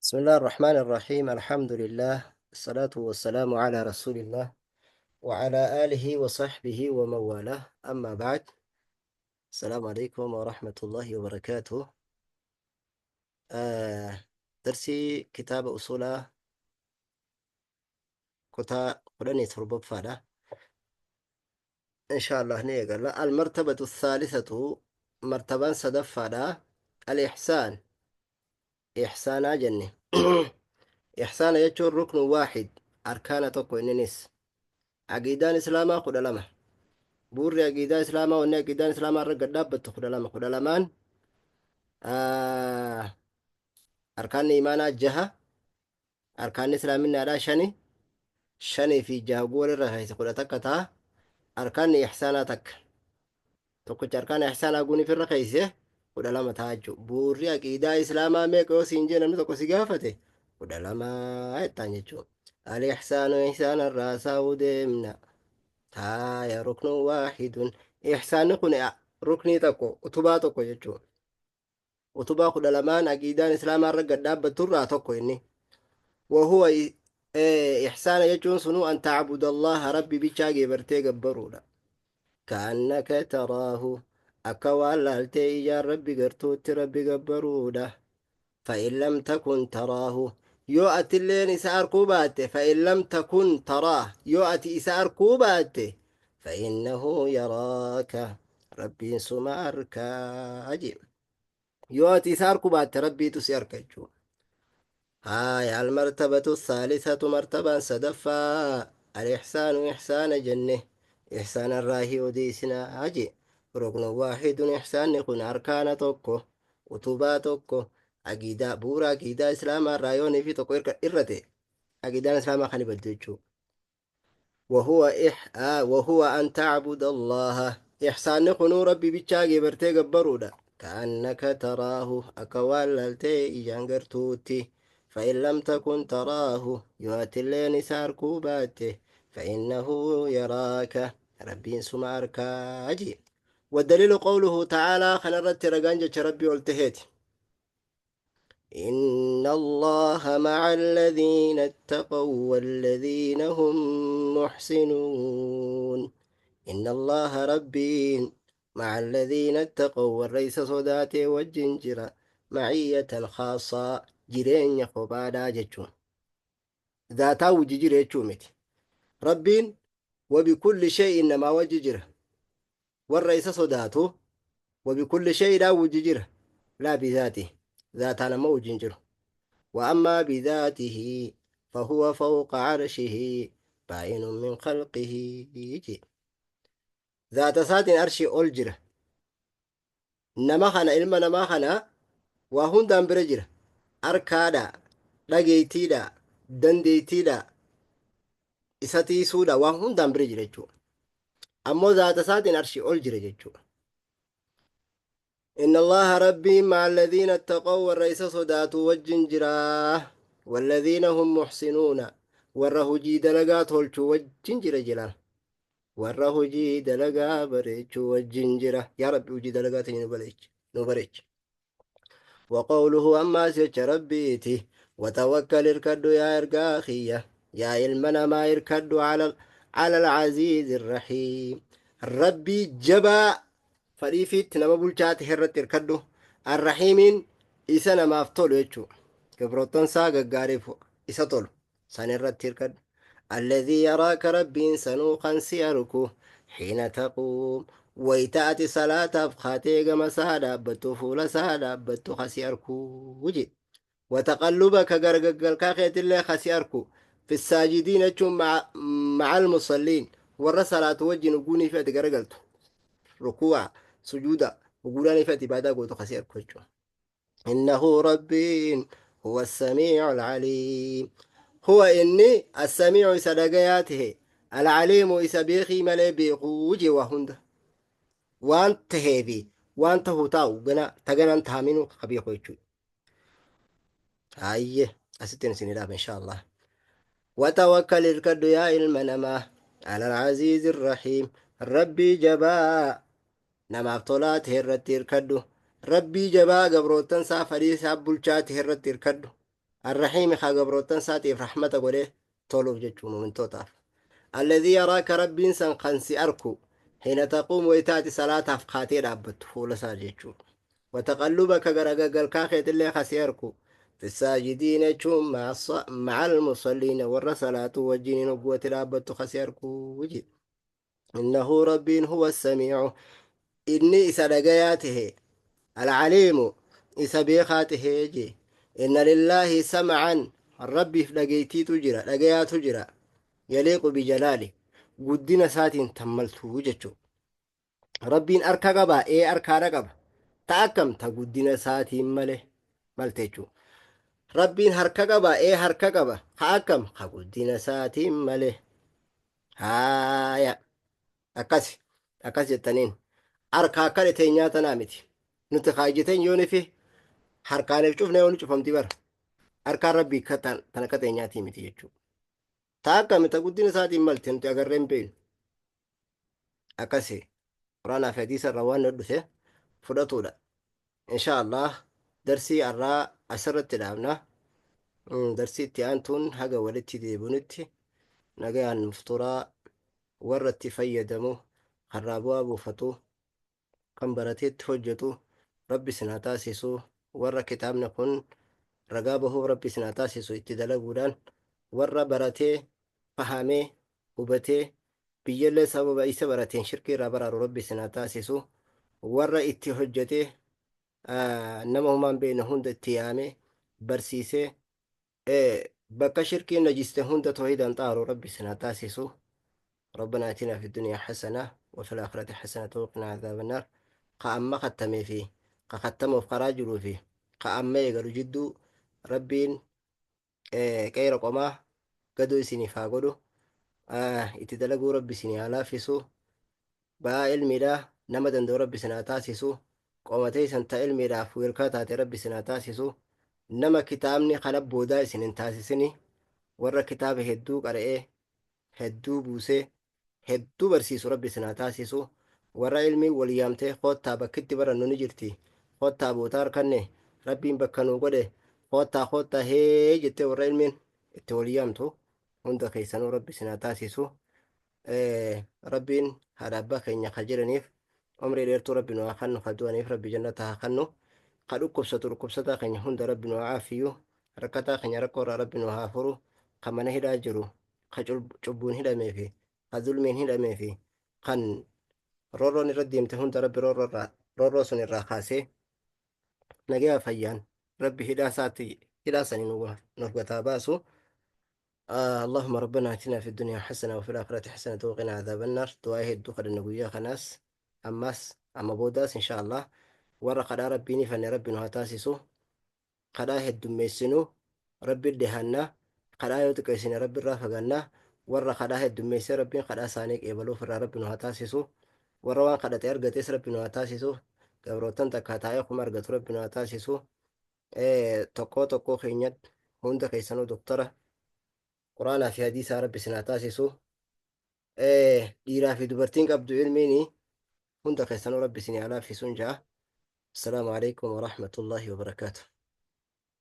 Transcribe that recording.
بسم الله الرحمن الرحيم، الحمد لله، الصلاة والسلام على رسول الله وعلى آله وصحبه ومن والاه، أما بعد، السلام عليكم ورحمة الله وبركاته. درسي كتاب أصولها kutaa 17ffaadha. إن شاء الله ni eegalla. المرتبة الثالثة، martabaan sadaffaadha، الإحسان، إحسانا jenne. إحسانا jechuun ركن واحد، arkaana tokko. Inninis aqiidaan islaamaa 12. Buurri aqiidaa islaamaa, wanni aqiidaan islaamaa irra gad dhaabbattu 12. 12n arkaanni imaanaa jaha, arkaanni islaaminaadhaa shani. Shanii fi jaha walirra keessa 11 ta'a. Arkaanni ihsaanaa takka, tokkicha. Arkaana ihsaanaa guuniif irra keesse 12 ta'a jechuudha. Buurri aqiidaa islaamaa meeqa yoo siin jee namni tokko si gaafate, 12 jettaan jechuudha. الإحسان، إحسان irraa saa'uu deemna. Taaya ركن واحد. Ihsaanni kun ruknii tokko, utubaa tokko jechuudha. Utubaa 12n aqiidaan islaamaa irra gad dhaabbattu irraa tokko inni. وهو إحسان jechuun sunuu أن تعبد الله، rabbi bichaa geebartee gabbaruudha. كأنك تراه، akka waan laaltee ijaan rabbi gartuutti rabbi gabbaruudha. فإن لم تكن تراه، yoo atilleen isa arkuu baatte، فإن لم تكن تراه، yoo ati isa arkuu baatte، فإنه يراك، rabbiin suma arkaa jee. Yoo ati isa arkuu baatte, rabbiitu si arka jechuudha. هاي المرتبة الثالثة، مرتبة صدفة، الإحسان، إحسان jenne. إحسان الراهي وديسنا أجي. ركن واحد، إحسان kun arkaana tokko, utubaa tokko. Aqiidaa, bu'uura aqiidaa islaamaa irraa yoonii fi tokko irrate, aqiidaan islaamaa kan baddu jechuudha. وهو إح آه وهو أن تعبد الله، إحسان kunuu rabbi bichaa geebartee gabbaruudha. كأنك تراه، akka waan laaltee ijaan gartuutti. فإن لم تكن تراه، yoo atilleen isa arkuu baatte، فإنه يراك، rabbiin suma arkaa jee. والدليل قوله تعالى، kanarratti ragaan jecha rabbii ol taheeti: إن الله مع الذين اتقوا والذين هم محسنون. إن الله، rabbiin، مع الذين اتقوا، warra isa sodaate wajjin jira. معية خاصة، jireenya kophaadhaa jechuun dhaataa wajji jira jechuu miti. Rabbiin وبكل شيء namaa wajji jira. Warra isa sodaatu وبكل شيء dhaan wajji jira، لا بذاته، dhaataan amma wajjin jiru. وأما بذاته فهو فوق عرشه بائن من خلقه. Dhaata isaatiin arshii ol jira. Nama kana, ilma namaa kana waa hundaan bira jira: arkaadha, dhageeytiidha, dandeeytiidha, isa tiisuudha, waan hundaan bira jira jechuudha. Ammoo zaata isaatiin arshii ol jira jechuudha. إن الله، rabbiin، مع الذين اتقوا، warra isa sodaatu wajjin jira. والذين هم محسنون، warra hujii dalagaa tolchuu wajjin jira jiran, warra hujii dalagaa bareechuu wajjin jira. Yaa rabbi, hujii dalagaa ta'e nu bareechi. وقوله، ammaas jecha rabbiiti: وتوكل، irkadhu yaa ergaa kiyya, yaa ilma namaa, irkadhu على العزيز الرحيم، rabbii jabaa fadhiifiitti nama bulchaa ta'e irratti irkadhu. الرحيم isa namaaf tolu jechuu, gabroottansaa gaggaariif isa tolu san irratti irkadhu. الذي يراك، rabbiin sanuu kan si arku، حين تقوم، wayta ati salaataaf kaatee gama isaa dhaabbattu, fuula isaa dhaabbattu kasi arkuu je. وتقلبك، gargaggalkaa keetillee kasi arku. في الساجدين jechuun مع المصلين، warra salaatu wajjin uguunii fi ati garagaltu, rukuu'a, sujuuda uguudhaanii fi ati ibaadaa gootu kasi arku jechuudha. إنه، rabbiin، هو السميع العليم. هو inni السميع isa dhagayaa tahe، العليم isa beekii malee beekuu jee. Waa hunda waan taheefi waan tahuu taa'u gana taganaan tahaminuu ka beeku jechuudha. Haayye, asittiin isin dhaaba insha Allah. وتوكل، irkadhu yaa ilma namaa، على العزيز الرحيم، rabbii jabaa namaaf tolaa ta'e irratti irkadhu. Rabbii jabaa gabroottan isaa fadhii isaa bulchaa ta'e irratti irkadhu. Arrahiimi kaa gabroottan isaatiif rahmata godhee toluuf jechuu mumintootaaf. Alladhii yaraaka, Rabbiin san kan si arku, hiina taquum, waytaati salaataaf kaatee dhaabbattu fuula isaa jechuu. Wataqallubaka, garagagalkaa keetillee ka si arku, fi saajidiin jechuun ma'al musalliina, warra salaatuu wajjiniin hogguwati dhaabbattu ka si arku jedhe. Innahu, Rabbiin, huwa samiicu, inni isa dhagayaa tahe, alcaliimu, isa beekaa tahee je. Inna lillaahi sam'an, Rabbiif dhageeytiitu jira, dhagayaatu jira, yaliiqu bijalaali, guddina isaatiin tammaltuu jechuu. Rabbiin harka qaba? Ee, harkaadha qaba. Ta akkam? Ta guddina isaatiin male malte jechuu. Rabbiin harka qaba? Ee, harka qaba. Ka akkam? Ka guddina isaatiin male. Haaya, akkas akkas jettaniin harka akka dhiteenyaa tanaa miti. Nuti kaayyateen yoon fi harkaaniif cufne yoon cufamti bara. Harkaan Rabbii tan akka teenyaatii miti jechuudha. Ta akkami? Ta guddina isaatiin malte, nuti agarree hin beeknu. Akkasi Quraanaa fi hadiisa irraa waan nu dhufe fudhatuudha. Insha Allah darsii har'aa asirratti dhaabna. Darsii itti aantuun haga walitti deebinutti nagayaan nuuf turaa. Warra itti fayyadamu, karraa bu'aa buufatu, kan barateetti hojjetu Rabbi isin haa taasisu. Warra kitaabni kun ragaa bahuuf Rabbi isin haa taasisu itti dalaguudhaan. Warra baratee, fahamee, hubatee, biyyallee sababa isa barateen shirkii irraa baraaru Rabbi isin haa taasisu. Warra itti hojjetee, nama humaan beekne hunda itti yaamee barsiisee, bakka shirkiin najiste hunda tawhiidaan xaaru Rabbi isin haa taasisu. ربنا آتنا في الدنيا حسنة وفي الآخرة حسنة وقنا عذاب النار. Ka amma kattamee fi ka kattamuuf karaa jiruu fi ka amma eegalu jidduu Rabbiin qeera qomaa gaduu isiniif haa godhu. Itti dalaguu Rabbi isinii haa laaffisu. Ba'aa ilmiidha nama danda'u Rabbi isin haa taasisu. Qomatee isan ta ilmiidhaaf wiirkaa taate Rabbi isin haa taasisu. Nama kitaabni kana boodaa isin hin taasisini. Warra kitaaba hedduu qara'ee, hedduu buusee, hedduu barsiisu Rabbi isin haa taasisu. Warra ilmiin wal yaamtee, koottaa bakkitti barannu ni jirti, koottaa bootaa harkanne, Rabbiin bakka nuu godhe, koottaa koottaa hee jettee warra ilmiin itti wal yaamtu hunda keessanuu Rabbi isin haa taasisu. Rabbiin haadha abbaa keenya ka jiraniif umrii dheertuu Rabbi nu haa kennu, ka du'aniif Rabbi jannata haa kennu, ka dhukkubsatu, dhukkubsataa keenya hunda Rabbi nu haa aafiyu, rakkataa keenya rakkoo irraa Rabbi nu haa furu, ka mana hidhaa jiru, ka cubbuun hidhamee fi ka zulmiin hidhamee fi kan roorroon irra deemte hunda Rabbi roorroo sun irraa kaasee nagaya fayyaan Rabbi hidhaa isaatti hidhaa sanii nuuf gataa baasu. اللهم ربنا اتنا في الدنيا حسنة وفي الآخرة حسنة وقنا عذاب النار. دعاء hedduu kadhanna guyyaa kanaas, ammas amma boodaas إن شاء الله. Warra kadhaa Rabbiin fanne Rabbi nu haa taasisu. Kadhaa heddummeessinu Rabbi dhihaanna, kadhaa yoo xiqqeessine Rabbi irraa fagaanna. Warra kadhaa heddummeessee Rabbiin kadhaa isaanii qeebaluuf irraa Rabbi nu haa taasisu. Warra waan kadhate argates Rabbi nu haa taasisu. Gabrootan takka taa'ee kuma argatu Rabbi nu haa taasisu. Tokkoo tokkoo keenyatti, hunda keessanuu doktara Quraanaa fi hadiisaa Rabbi isin haa taasisu. Dhiiraa fi dubartiin qabdu ilmiin hunda keessanuu Rabbi isin haa laaffisuun ja'a. السلام عليكم ورحمة الله وبركاته.